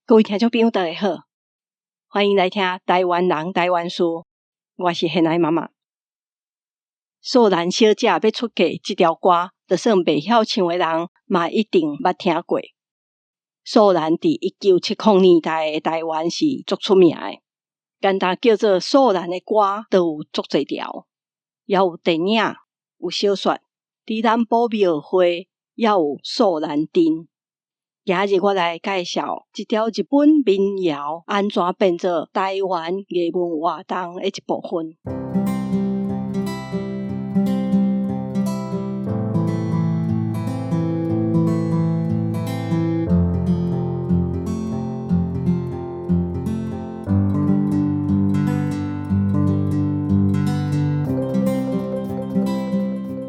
各位聽眾朋友，大家好，歡迎來聽台灣人台灣事。我是現愛媽媽。素蘭小姐欲出嫁這條歌，就算袂曉唱的人，嘛一定捌聽過。素蘭佇1970年代的台灣是足出名的，簡單叫做素蘭的歌，就有足濟條，也有電影，有小說，佇南部廟會也有素蘭鎮。今日我來介紹這條日本民謠按怎變做台灣藝文活動的一部分。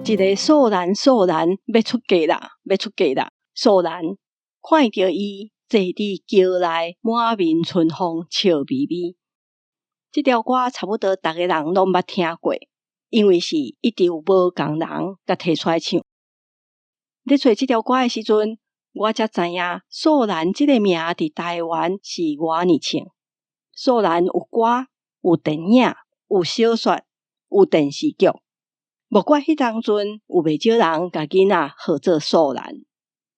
一个素蘭素蘭欲出嫁啦，欲出嫁啦，素蘭。看著伊坐佇轎內，滿面春風，笑眯眯。這條歌差不多逐个人攏捌聽過，因為是一直有無仝人共提出來唱。咧揣這條歌的時陣，我才知影素蘭這个名佇台灣是偌爾唱。素蘭有歌、有電影、有小說、有電視劇。莫怪彼當陣有袂少人共囡仔號做素蘭。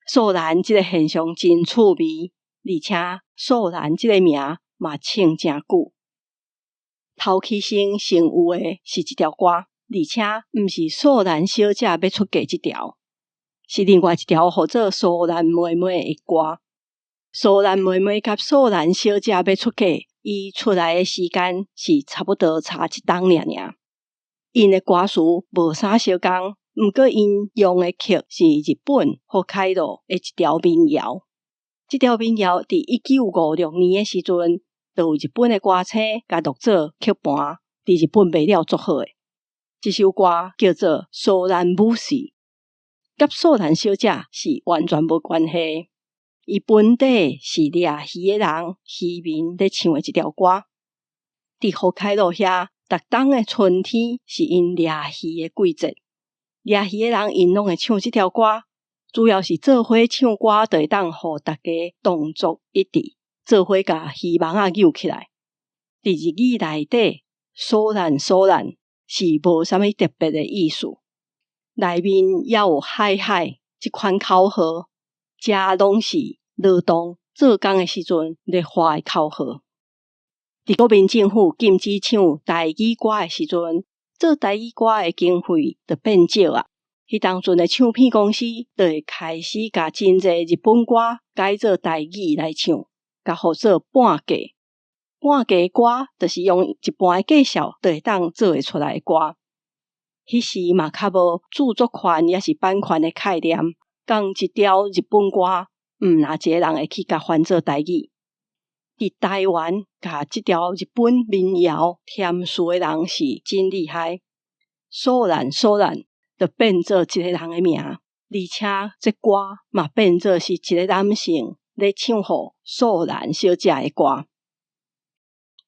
素蘭這个現象真趣味，而且素蘭這個名嘛唱誠久。頭起先先有的是這條歌，而且毋是素蘭小姐欲出嫁這條，是另外一條號做素蘭妹妹的歌。素蘭妹妹佮素蘭小姐欲出嫁，伊出來的時間是差不多差一冬爾爾。𪜶的歌詞無啥相仝。毋過，𪜶用的曲是日本北海道的一條民謠。這條民謠佇1956年的時陣，就有日本的歌星共錄做曲盤，佇日本賣了足好的。這首歌叫做《素蘭武士》，佮素蘭小姐是完全無關係。伊本底是掠魚的人，漁民咧唱的一條歌。佇北海道遐，逐冬的春天是𪜶掠魚的季節。掠魚的人，𪜶攏會唱這條歌，主要是做伙唱歌，就會當予逐家動作一致，做伙共漁網仔搝起來。佇日語內底，素蘭素蘭是無啥物特別的意思，內面猶有海海這款口號，這攏是勞動做工的時陣咧喊的口號。佇國民政府禁止唱台語歌的時陣，做台語歌的經費就變少啊！彼當陣的唱片公司就會開始共真濟日本歌改做台語來唱，共號做半價。半價歌就是用一半的價數就會當做會出來的歌。彼時嘛較無著作權抑是版權的概念，仝一條日本歌，毋若一个人會去共翻做台語。佇台灣，共這條日本民謠填詞的人是真厲害。素蘭素蘭就變做一个人的名，而且這歌嘛變做是一个男性咧唱予素蘭小姐的歌。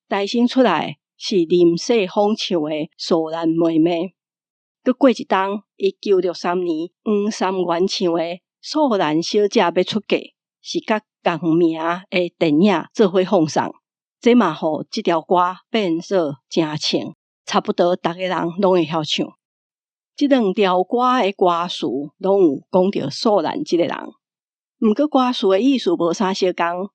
代先出來是林世峰唱的《素蘭妹妹》，閣過一冬，1963年黃三元唱的《素蘭小姐欲出嫁》。是佮仝名的電影做伙放送，這嘛予這條歌變做誠唱，差不多逐个人攏會曉唱。這兩條歌的歌詞攏有講著素蘭這个人，毋過歌詞的意思無啥相仝。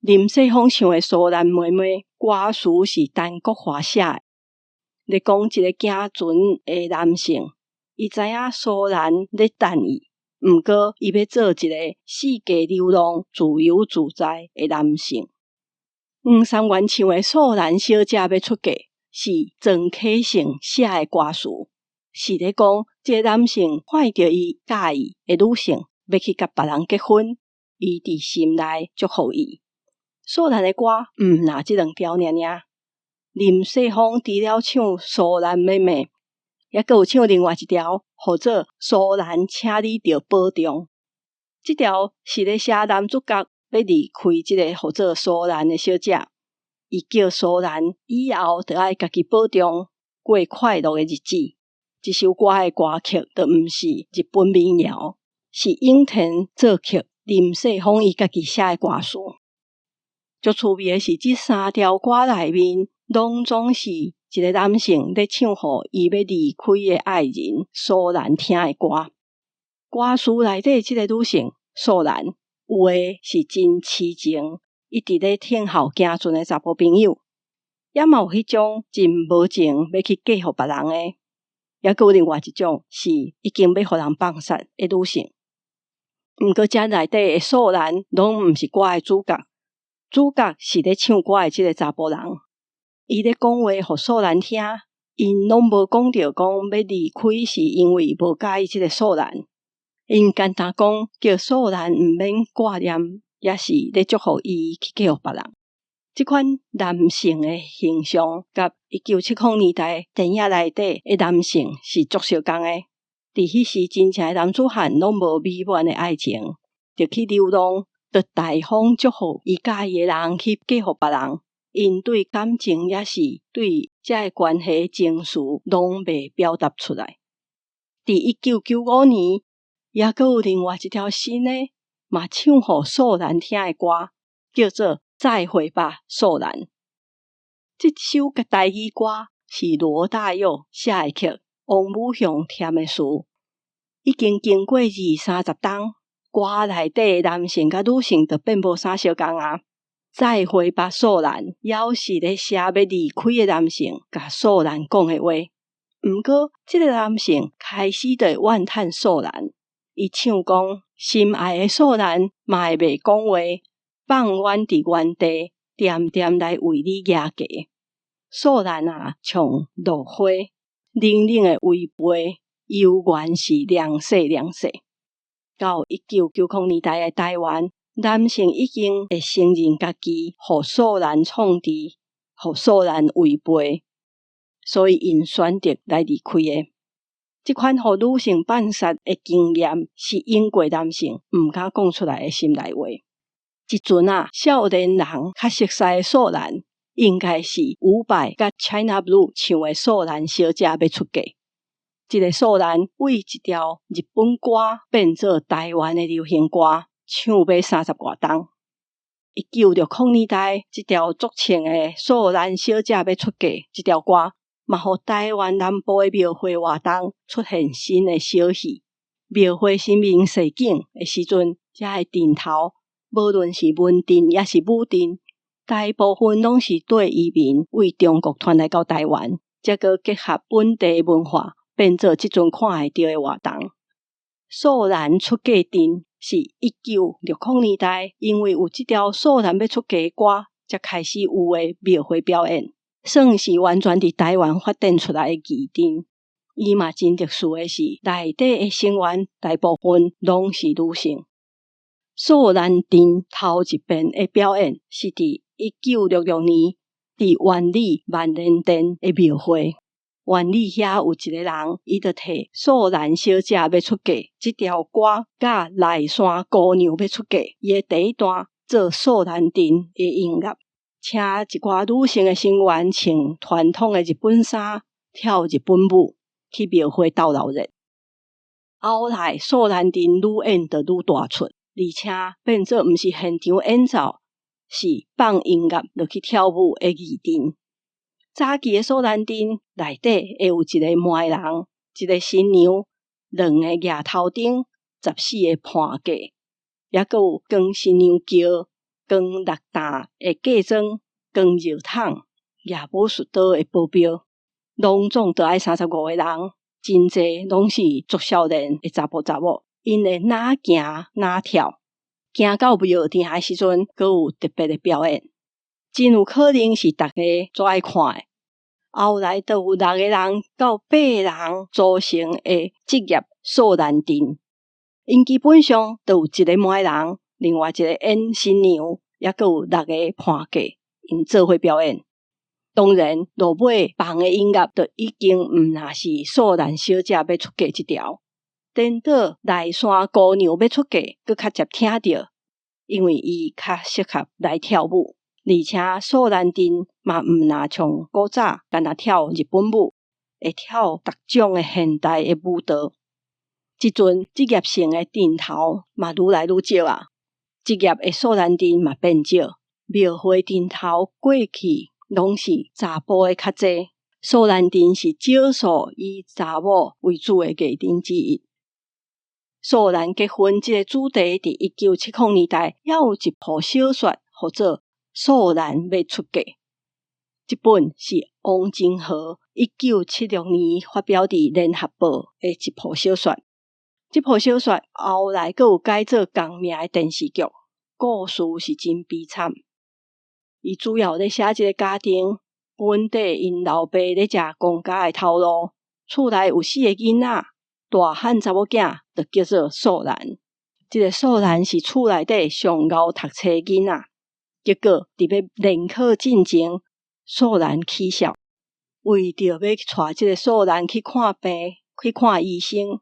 林世峰唱的《素蘭妹妹》歌詞是陳國華寫的，咧講一个行船的男性，伊知影素蘭咧等伊。毋過，伊欲做一个四界流浪、自由自在的男性。黃三元唱的《素蘭小姐欲出嫁》是庄啟成寫的歌詞，是咧講這个男性看著伊佮意的女性，欲去共別人結婚，伊佇心內祝福伊。素蘭的歌毋若這兩條爾爾。林世峰除了唱《素蘭妹妹》，猶閣有唱另外一條，號做《素蘭，請你著保重》。這條是咧寫男主角欲離開這个號做素蘭的小姐，伊叫素蘭以後著愛家己保重，過快樂的日子。這首歌的歌曲就毋是日本民謠，是永田作曲，林世峰伊家己寫的歌詞。足趣味的是，這三條歌內面，攏總是一個男性咧唱予伊欲離開的愛人素蘭聽的歌。歌詞內底這个女性素蘭，有的是真痴情，一直咧聽候行船的查埔朋友，也嘛有彼種真無情欲去嫁予別人的，猶閣有另外一種是已經欲予人放殺的女性。毋過這內底的素蘭攏毋是歌的主角，主角是咧唱歌的這个查埔人。伊咧講話予素蘭聽，𪜶攏無講著講欲離開是因為無佮意這个素蘭，𪜶干焦講叫素蘭毋免掛念，抑是咧祝福伊去嫁予別人。這款男性的形象，佮1970年代電影內底的男性是足相仝的。佇彼時真正的男子漢攏無美滿的愛情，著去流浪，著大方祝福伊佮意的人去嫁予別人。𪜶對感情抑是對這个關係情緒攏袂表達出來。佇1995年，猶閣有另外一條新的，嘛唱予素蘭聽的歌，叫做《再會吧，素蘭》。這首台語歌是羅大佑寫的曲，王武雄填的詞。已經經過二三十冬，歌內底的男性佮女性就變無啥相仝啊。再會吧，素蘭，猶是咧寫欲離開的男性共素蘭講的話。毋過，這个男性開始就會怨嘆素蘭，伊唱講：心愛的素蘭嘛會袂講話，放阮佇原地，恬恬來為你蜈轎。素蘭啊，像落花，冷冷的違背，猶原是涼逝涼逝。到1990年代的台灣，男性已經會承認家己予素蘭創治，予素蘭違背，所以𪜶選擇來離開的。這款予女性放殺的經驗，是英國男性毋敢講出來的心內話。這陣啊，少年人較熟似的素蘭，應該是伍佰佮 China Blue 唱的《素蘭小姐欲出嫁》。這个素蘭為一條日本歌變做台灣的流行歌，唱欲30外冬。1960年代，這條俗稱的《素蘭小姐欲出嫁》這條歌，嘛予台灣南部的廟會活動出現新的小戲。廟會神明踅境的時陣，遮的陣頭，無論是文陣抑是武陣，大部分攏是綴移民為中國傳來到台灣，才閣結合本地文化，變做這陣看會著的活動。素蘭出嫁陣是1960年代，因為有這條素蘭欲出嫁的歌，才開始有的廟會表演，算是完全佇台灣發展出來的藝陣。伊嘛真特殊的是，內底的成員大部分攏是女性。素蘭陣頭一遍的表演是佇1966年佇苑裡萬年殿的廟會。苑裡遐有一個人，伊就提素蘭小姐欲出嫁這條歌，佮內山姑娘欲出嫁，伊的第一段做素蘭陣的音樂，請一寡女性的成員穿傳統的日本衫，跳日本舞，去廟會鬥鬧熱。後來素蘭陣愈演就愈大出，而且變做毋是現場演奏，是放音樂落去跳舞的藝陣。早期的素蘭陣內底會有一个媒人，一个新娘，兩个舉頭燈，14个伴嫁，猶閣有扛新娘轎、扛六擔的嫁妝、扛尿桶、舉武術刀的保鏢，攏總著愛35個人，真濟攏是足少年的查埔查某，𪜶會哪行哪跳，行到廟埕的時陣，閣有特別的表演，真有可能是逐家足愛看的。後來，就有六個人到八個人組成的職業素蘭陣，𪜶基本上就有一个媒人，另外一个演新娘，猶閣有六个伴嫁，𪜶做伙表演。當然，落尾放的音樂就已經毋若是素蘭小姐欲出嫁這條，顛倒內山姑娘欲出嫁，閣較捷聽著，因為伊較適合來跳舞。而且素蘭陣嘛毋若像古早，干焦跳日本舞，會跳逐種的現代的舞蹈。這陣職業性的陣頭嘛愈來愈少啊，職業的素蘭陣嘛變少。廟會陣頭過去攏是查埔的較濟，素蘭鎮是少數以查某為主的藝陣之一。素蘭結婚這个主題，佇1970年代，猶有一部小說，號做《素蘭欲出嫁》。這本是王禎和1976年發表佇《聯合報》的一部小說。這部小說後來閣有改做仝名的電視劇，故事是真悲慘。伊主要咧寫一個家庭，本底𪜶老爸咧食公家的頭路，厝內有四个囡仔，大漢查某囝就叫做素蘭。這个素蘭是厝內底上𠢕讀冊的囡仔，結果佇欲聯考進前，素蘭起痟，為著欲帶這个素蘭去看病、去看醫生，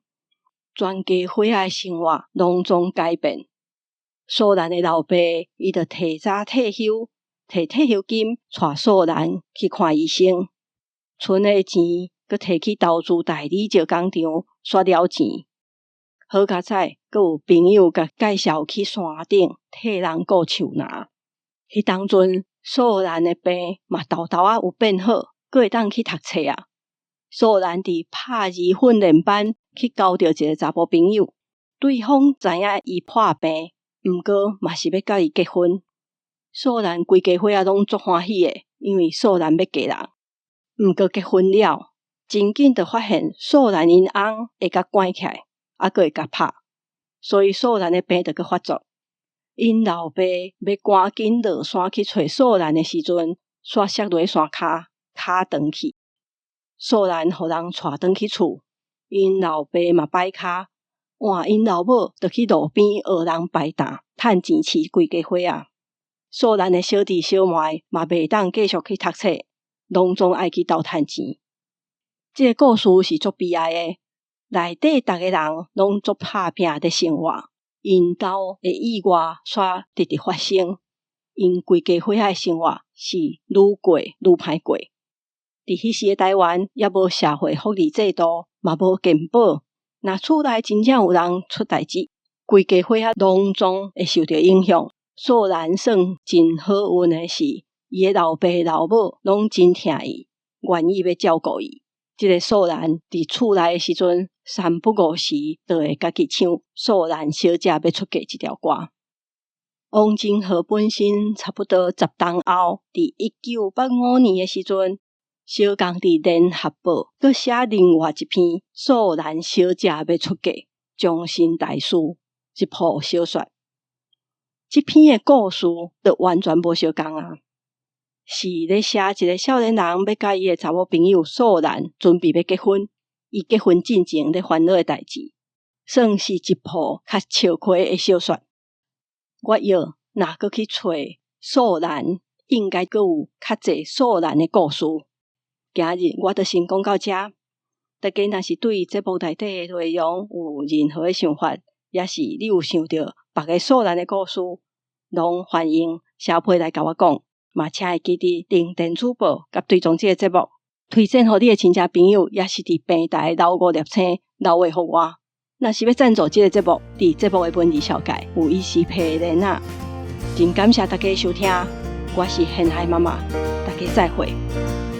全家伙仔的生活攏總改變。素蘭的老爸，伊就提早退休，提退休金帶素蘭去看醫生，賰的錢閣提去投資大理石工場，煞了錢。好佳哉，閣有朋友共介紹去山頂替人顧樹林。彼當陣，素蘭的病嘛沓沓仔有變好，閣會當去讀冊啊。素蘭佇拍字訓練班去交著一个查埔朋友，對方知影伊破病，毋過嘛是欲佮伊結婚。素蘭規家伙仔攏足歡喜的，因為素蘭欲嫁人。毋過結婚了，真緊就發現素蘭𪜶翁會共關起來，猶閣會共拍，所以素蘭的病就閣發作。𪜶老爸欲趕緊落山去揣素蘭的時陣，煞摔落山跤，跤斷去。素蘭予人帶轉去厝，𪜶老爸嘛擺跤，換𪜶老母就去路邊學人擺擔，趁錢飼規家伙仔。素蘭的小弟小妹嘛袂當繼續去讀冊，攏總愛去鬥趁錢。這个故事是足悲哀的，內底逐个人攏足拍拚佇生活，𪜶兜的意外煞直直發生，𪜶規家伙仔的生活是愈過愈歹過。佇彼時的台灣，猶無社會福利制度，嘛無健保，若厝內真正有人出代誌，規家伙仔攏總會受著影響。素蘭算真好運的是，伊的老爸老母攏真疼伊，願意欲照顧伊。這个素蘭佇厝內的時陣，三不五時就會家己唱《素蘭小姐欲出嫁》這條歌。王禎和本身差不多10冬後，佇1985年的時陣，小共佇《聯合報》閣寫另外一篇《素蘭小姐欲出嫁》終身大事這部小說。這篇的故事就完全無相仝啊！是咧寫一个少年人欲佮伊的查某朋友素蘭準備欲結婚，伊結婚進前咧煩惱的代誌，算是一部較笑詼的小說。我臆若閣去揣素蘭，應該閣有較濟素蘭的故事。今日我就先講到遮。大家若是對節目內底的內容有任何的想法，抑是你有想著別个素蘭的故事，攏歡迎寫批來共我講。嘛，請會記得訂電子報佮追蹤這个節目，推薦予你的親戚朋友，抑是佇平台留五粒星留話予我。若是欲贊助這个節目，佇節目的文字紹介有伊 ECPay 的連結。真感謝大家收聽，我是現愛媽媽，大家再會。